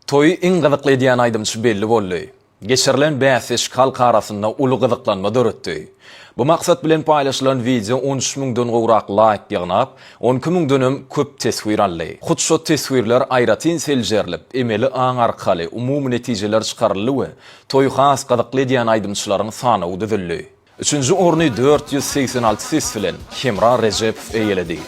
Toýy iň gyzykly edýän aýdymçy belli boldy. Geçirilen bäsleşik halk arasynda uly gyzyklanma döretdi. Bu maksat bilen paýlaşylan wideo 13 müňden gowrak laýk ýygnap, 12 müňdenem köp teswir aldy. Hut şo teswirler aýratyn seljerilip, emeli aň arkaly umumy netijeler çykaryldy we toýy has gyzykly edýän aýdymçylaryň sanawy düzüldi. Üçünji orny 486 ses bilen Hemra Rejepow eýeledi.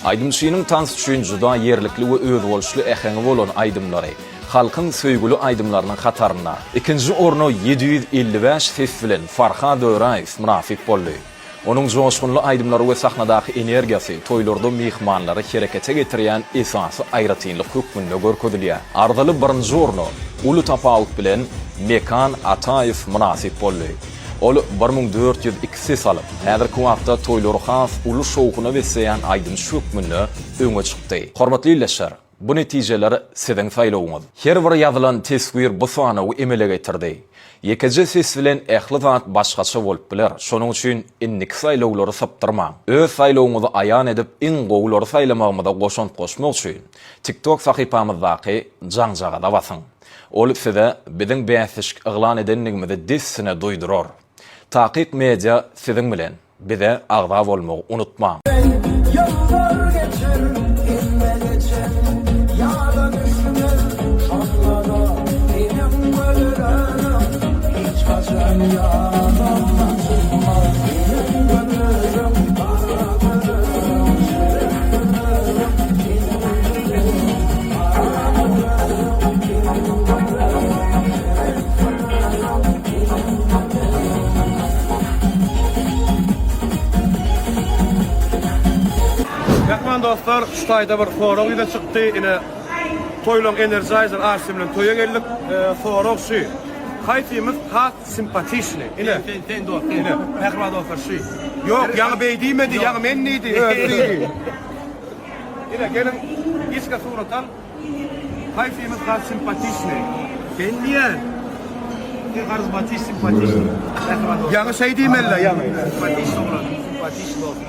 Aýdymçynyň tans üçin juda ýerlikli we özboluşly äheňi bolan aýdymlary halkyň söýgüli aýdymlarynyň hatarynda. Ikinji orna 755 ses bilen Farhad Öraýew mynasyp boldy. Onuň joşgunly aýdymlary we sahnadaky energiýasy toýlarda myhmanlary herekete getirýän esasy aýratynlyk hökmünde görkezilýär. Arzyly birinji orna uly tapawut bilen Mekan Ataýew mynasyp boldy. Ol 1402 ses alyp, häzirki wagtda toýlary has uly şowhuna besleýän aýdymçy hökmünde öňe çykdy. Hormatly ildeşler, bu netijeler siziň saýlawyňyz. Her bir ýazylan teswir bu sanawy emele getirdi. Ýekeje ses bilen ähli zat başgaça bolup biler, şonuň üçin indiki saýlawlary sypdyrmaň. Öz saýlawyňyzy aýan edip, iň gowulary saýlamagymyza goşant goşmak üçin TikTok sahypamyzdaky jaňjagaza basyň. Ol size biziň bäsleşik yglan edendigimizi dessine duýdurar. Takyk Media siziň bilen! Bize agza bolmagy unutmaň! Ýyllar geçer, hemme geçer, ýada düşmez, şonda-da seniň gözleriň hiç haçan ýadymdan çykmaz. Seniň gözleriň, gara gözleriň, şirin gözleriň, seniň gözleriň, gara gözleriň, seniň gözleriň, şirin gözleriň, seniň gözleriň. Mähriban dostlar, şu taýda bir sorag ýüze çykdy. Ine, toýlaň Energizer Arsi bilen toýa geldik. Sorag şu. Haýsymyz has simpatiçny? Ine, sen, sen dost, ine, mähriban dostlar şu. Ýok, ýaňy beý diýmedi, ýaňy men diýdi, özi diýdi. Ine, geliň, giçka surat al. Haýsymyz has simpatiçnyý? Sen diýýän. Sen harizmatiç simpatiçnyý. Ýaňy şeý diýmeli-dä ýaňy. Simpatiçnyý oglan, simpatiçnyý dost.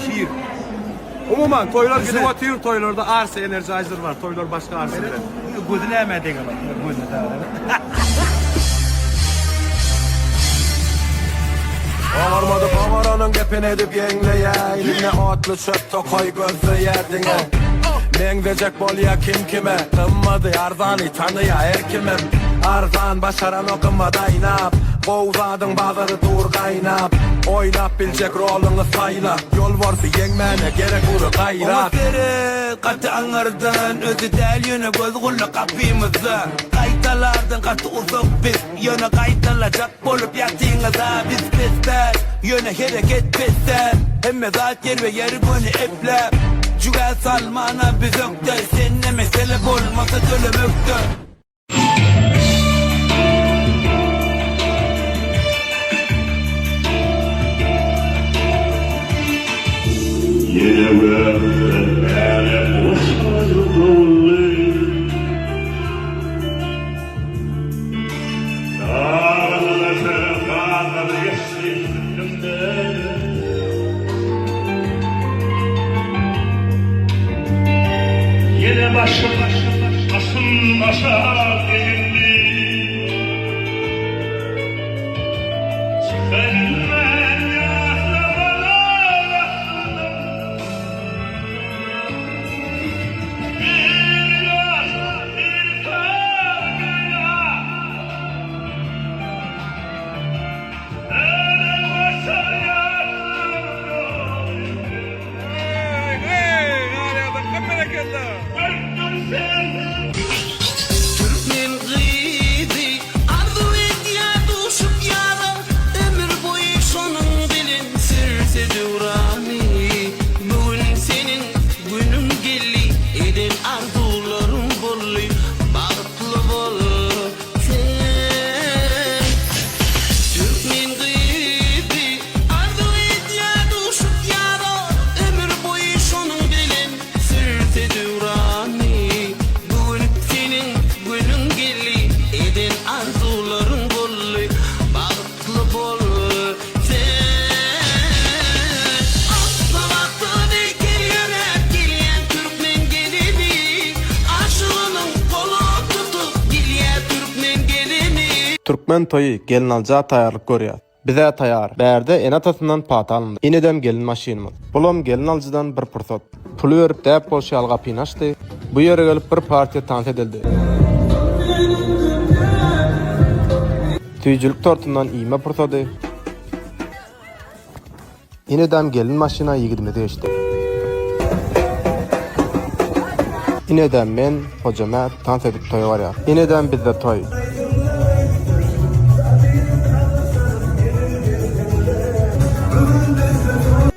Şir. Umuman toýlar gidip otyr, toýlarda Arsa Energizer bar, toýlar başga Arsa bilen. Gözi nämä degenok, gözüne sag. Oňarmadyk oňaranyň gepini edip ýeňleýä Ine otly çöp tokaý gözleýä diňe Meňzejek bolýa kim kime Gymmady arzany tanaýa her kimem Arzan başaranok gymmat aýnap Gowy zadyň bazary dur gaýnap Oýnap biljek roluňy saýla Ýolbarsy ýeňmäne gerek uly gaýrat Oňa seret gaty aňyrdan Özi däl ýöne göz gulak gapymyzda Gaýtalardan gaty uzak biz Ýöne gaýtalajak bolup ýatyňyza Biz pes däl ýöne hereket pes däl Hemme zat ýerbe ýer göni epläp Jügä salmana biz ökde Sende mesele bolmasa tölemekde. Ýene gökden älemgoşar dowully. Dargynlaşa gazlar geçdi üstümden. Ýene başym başym aşak egildi. Çyka bilmän ýatlamalar astyndan. Bir ýaş, bir sar gaýa. Älem aşar ýaşlar ýoly. Hey, hey, galýardan berekella. Görüp dur sen. Türkmen. Türkmen toýy, gelnalyja taýýarlyk görýäs. Bizä taýar. Bärde ene-atasyndan pata alyndy. Inedem gelin maşynymyz. Bulam gelin alyjydan bir pursat. Puly berip däp bolşy ýaly gapyny açdy. Bu ýere gelip bir partiýa tans edildi. Süýjülik tortundan iýme pursady. Inedem gelin maşyna ýigidimiz geçdi. Inedem men, Hojamät tans edip toýa barýas. Inedem bizde toý.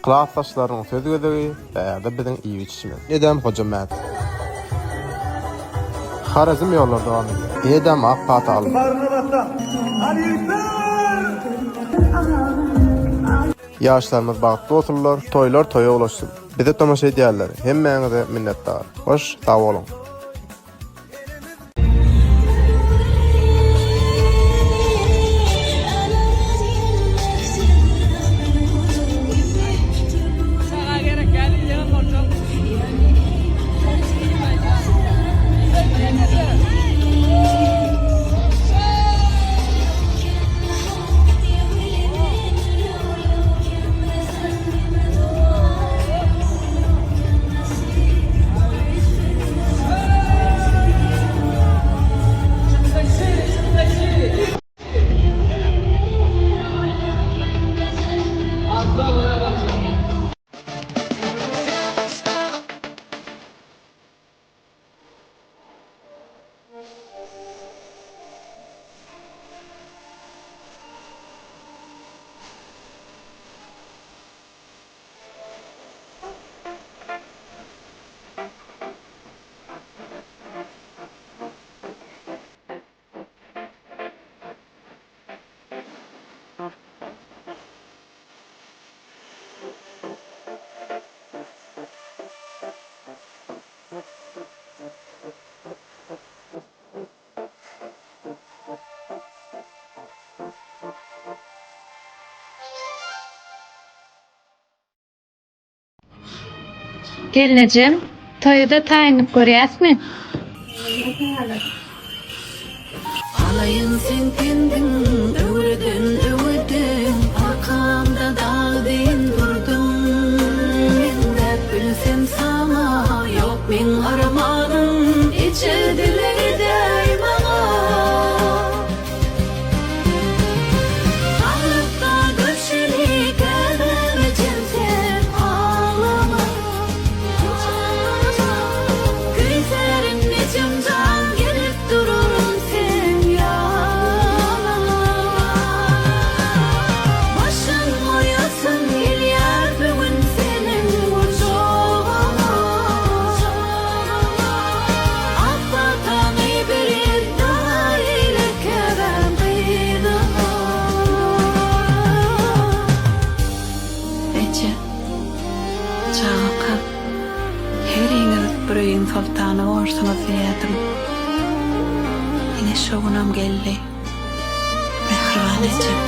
Klasdaşlarynyň söz gezegi, bärde biziň iýip-içişimiz. Inedem Hojamät. Horezm ýollary dowam edýär. Inedem ak pata alyndy. Ýaşlarymyz bagtly bolsunlar, toýlar toýa ulaşsyn. Bize tomaşa edýänler hemmäňize minnetdar. Hoş sag boluň. Gelnejem, toýa-da taýynlyk görýäsmi? Alaýyn seň pendiň, öwreden öwüdiň, Arkamda dag deýin durduň. Meňzäp bilsem saňa, ýok meň armanym, Eje dileg edäý maňa. Saglykda görşeli käbäm ejem sen aglama. Küýsärin ejem jan gelip duraryn seň ýanyňa. Başyň goýasym gelýär bu gün seniň gujagyňa. Ak pataňy berip dagy eýle käbäm gyzyňa. Eje, çagakam heriňiz bir öýüň soltany borsuňyz diýýärdim. Ine şo günem geldi, mähriban ejem.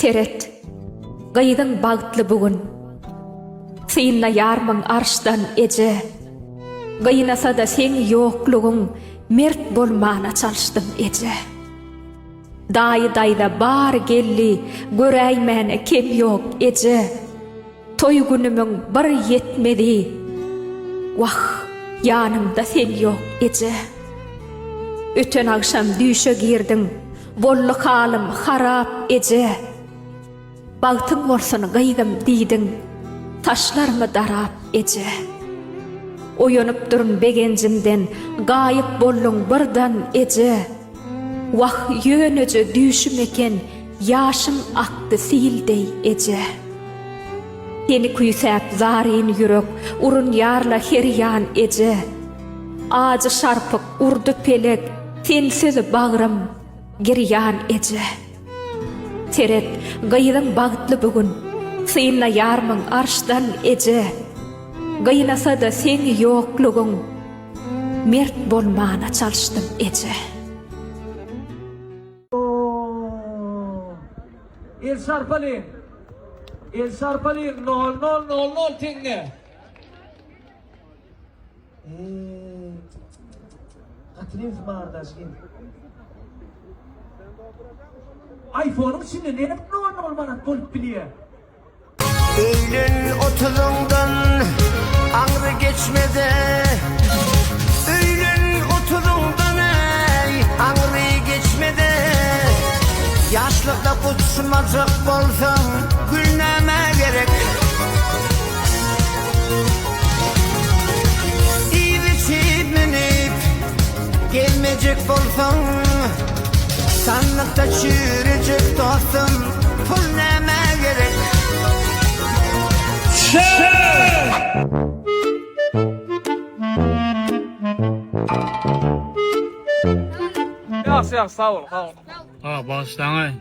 Seret, gyzyň bagtly bu gün. Synlaýarmyň arşdan eje. Gynasa-da seň ýoklugyň mert bolmana çalyşdym eje. Daýy-daýza bary geldi, göräýmäne kem ýok eje. Toý günümiň bir ýetmezi, wah, ýanymda sen ýok eje. Öten agşam düýşe girdiň, boldy halym harap eje. Bagtyň bolsun gyzym diýdiň, saçlarymy darap eje. Oýanypdyryn begenjimden, gaýyp bolduň birdan eje. Wah, ýöneje düýşüm eken, ýaşym akdy sil deý eje. Seni küýsäp zaryn ýürek, urunýar-la her ýan eje. Ajy şarpyk urdy pelek, sensiz bagrym girýan eje. Seret, gyzyň bagtly bu gün, synlaýarmyň arşdan eje. Gynasa-da seň ýoklugyň, mert bolmana çalyşdym eje. El çarpalyň. El çarpalyň nol nol nol nol teňňe. Gaty nebsim agyrdy aşgyn. iPhone-yň içinde nädip nol nol manat bolup bilýär? Öýlen otuzyňdan aňry geçmede Öýlen otuzyňdan eý aňry geçmede Ýaşlykda gutuşmajak bolsaň gül nämä gerek Iýip içip münüp Gezmejek bolsaň Sandykda çüýrejek dostum Pul nämä gerek? Ýagşy ýagşy sag bol sag bol. A bagyşlaňaý.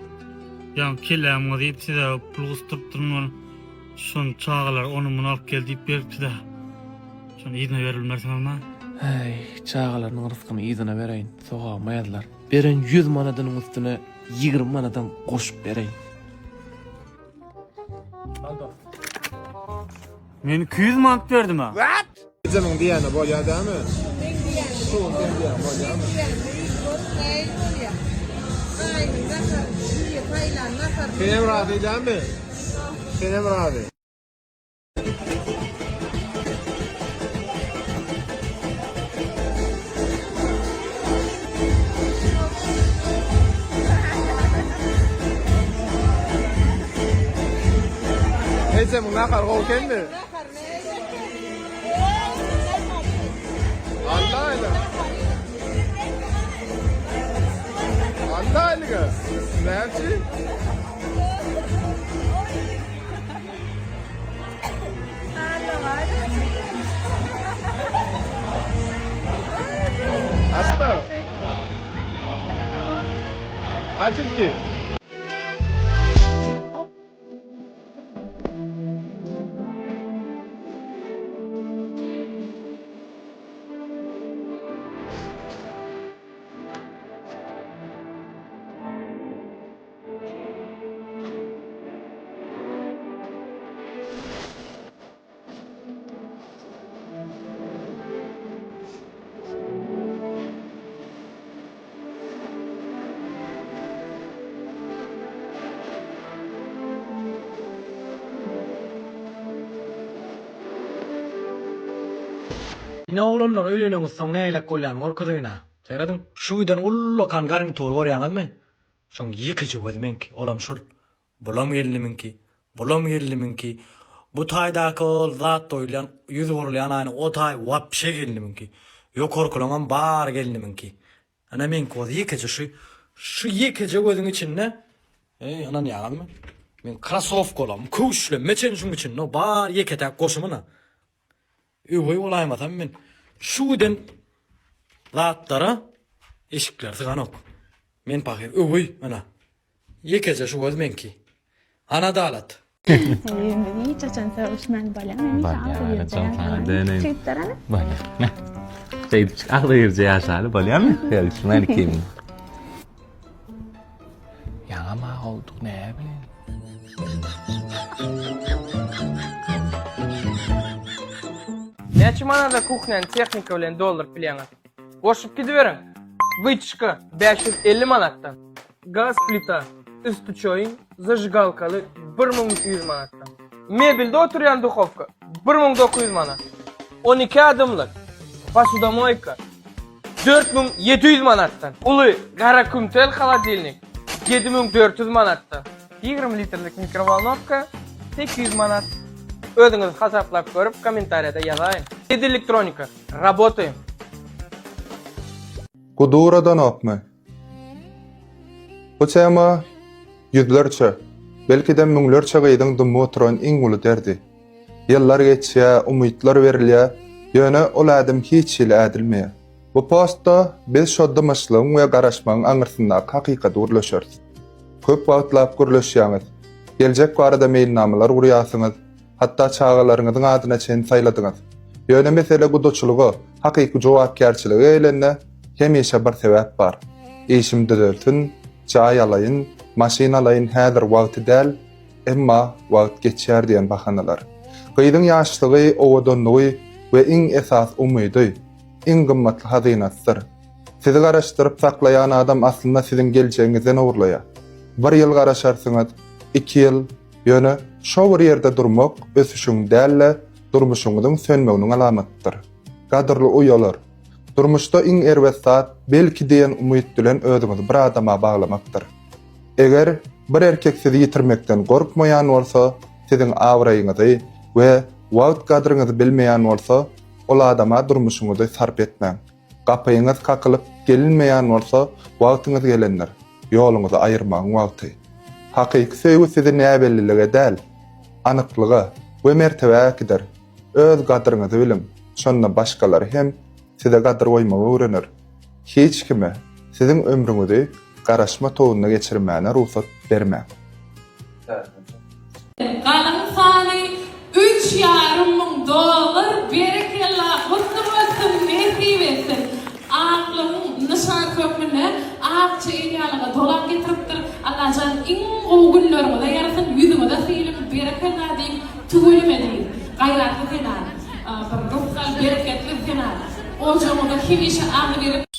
Ýaňy kelläm gyzyp size pul gysdyrypdyryn ol. Şony çagalar ony muny alyp gel diýip beripdi-dä. Şony yzyna berip bilmersiňizmi? Häý, çagalarynyň ryskyny yzyna bereýin, sogabyma ýazylar. Beren ýüz manadynyň üstüne 20 manadam goşup bereýin. Men 200 manat berdim-ä. Ejemiň diýýäni bolýa dämi? Meň diýýänim. Şu gün seň diýýäň bolýamy? Senem razy dämi? Senem razy. Ejemiň nahary gowy ekenmi? Allah aýlyk. Allah aýlyk. Näçe? Açma. Aç ilki. Ine oglanlar öýleneňiz soň nägilek bolýany görkezeýin-ä. Serediň. Şu giden ullakan garnitury görýäňizmi? Şoň ýekeje gözi meňki, olam şul. Bulam gelnimiňki, bulam gelnimiňki. Bu taýdaky ol zat goýulýan, ýüz urulýan aýna o taý wapşe gelnimiňki. Ýokarkylaňam bary gelnimiňki. Ana meňki bolsa ýekeje şu şu ýekeje gözüň içinde Eý ynanýaňyzmy? Meň krasowkalarym, köwüşlemme çenli şuň içinde bar ýeke-täk goşum ynha. Öweý bolaýmasam men şu giden zatlara eşikler syganok. Men pahyr öweý ynha. Ýekeje şu göz meňki. Hany adalat? Biz hiç haçan sögüşmän bolýar. Men hiç agzybirje Çykypdyr Bolýar. Şeýdip çyk agzybirje ýaşaly bolýarmy? Sögüşmän ikimiz. Ýaňam ak olduk näme bilen. Näçe manada kuhnýany tehnika bilen dolduryp bilýäňiz? Goşup gidiberiň. Wyçka 550 manatdan. Gaz plita, üsti çoýun, zažigalkaly 1200 manatdan. Mebelde oturýan duhowka 1900 manat. 12 adamlyk posudomoýka 4700 manatdan. Uly gara kümtel holodilnik 7400 manatdan. 20 litrlik mikrowolnowka 800 manat. Özüňiz hasaplap görüp kommentariýada ýazaýyň. Ed elektronika. Rabotaýym. Guduradanokmy? Bu tema ýüzlerçe, belki-de müňlerçe gyzyň dymyp oturan iň uly derdi. Ýyllar geçýär, umytlar berilýär, ýöne ol ädim hiç hili ädilmeýär. Bu postda biz şo dymyşlygyň we garaşmagyň aňyrsyndaky hakykaty gürleşeris. Köp wagtlap gürleşýäňiz, geljek barada meýilnamalar gurýarsyňyz, hatda çagalaryňyzyň adyna çenli saýladyňyz. Ýöne mesele gudaçylyga, hakyky jogapkärçilige gelende, hemişe bir sebäp bar. Işim düzelsin, jaý alaýyn, maşyn alaýyn häzir wagty däl, emma wagt geçýär diýen bahanalar. Gyzyň ýaşlygy, owadanlygy we iň esasy umydy, iň gymmatly hazynasydyr. Sizi garaşdyryp saklaýan adam aslynda siziň geljegiňizden ogurlaýar. Bir ýyl garaşarsyňyz, iki ýyl, ýöne şo bir ýerde durmak ösüşiň däl-de, durmuşyňyzyň sönmeginiň alamatydyr. Gadyrly uýalar! Durmuşda iň erbet zat belki diýen umyt bilen özüňizi bir adama baglamakdyr. Eger bir erkek sizi ýitirmekden gorkmaýan bolsa, siziň abraýyňyzy we wagt gadryňyzy bilmeýän bolsa, ol adama durmuşyňyzy sarp etmäň. Gapyňyz kakylyp gelinmeýän bolsa, wagtyňyz gelendir, ýoluňyzy aýyrmagyň wagty. Hakyky söýgi sizi näbellilige däl, anyklyga we mertebä äkider. Öz gadryňyzy biliň, şonda başgalary hem size gadyr goýmagy öwrener. Hiç kime siziň ömrüňizi garaşma towunda geçirmäne rugsat bermäň. Galyň sany üç ýarym müň dollar berekella gutly bolsun nesip etsin aklygyň nyşany hökmünde akja elýalyga dolap getiripdir Allajan iň gowy günleriňize ýarasyn ýüzüňize sylyň berekella diýip tüweleme diýiň gaýratly zenan bir rysgal bereketli zenan ojagyňyza hemişe agzybirlik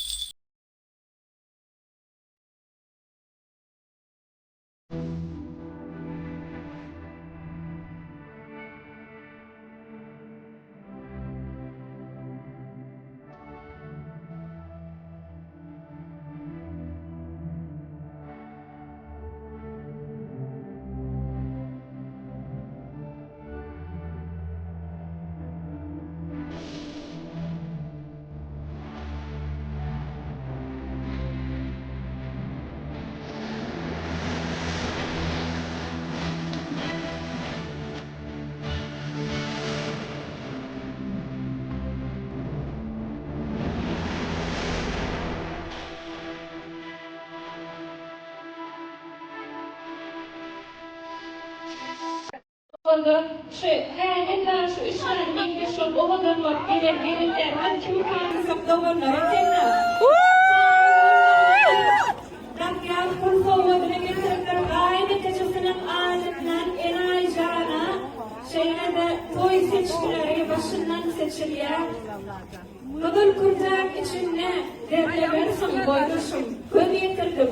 Onda şu häli şu üç sany meňzeş şol owadan bolup gelen gelinlerimiz kimika doganlar ekenler. Dakýan pul sowgadyny getiripdir gaýynejesiniň adyndan Enaýjana şeýle-de toý seçgileri başyndan seçilýär. Gyzyl kürtäň içinde derlemersiň boýdaşym, göz ýetirdim.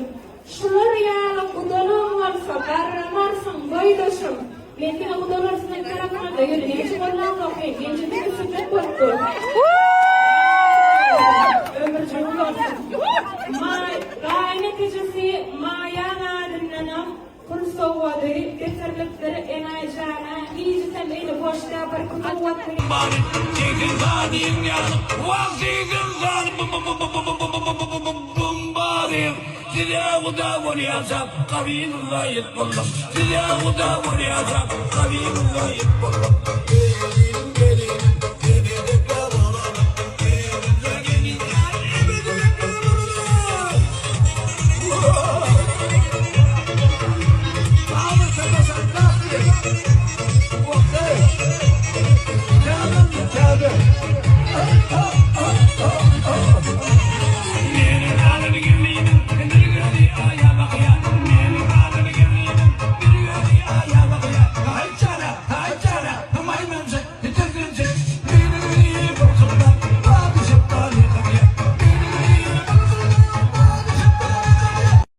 Şular ýaly gudalyň bolsa garramarsyň boýdaşym. Men diňe gudalarsynyň tarapynda ýöne näçe gollanok men, menje diňe sünnet bolup dur. sowgat berýär.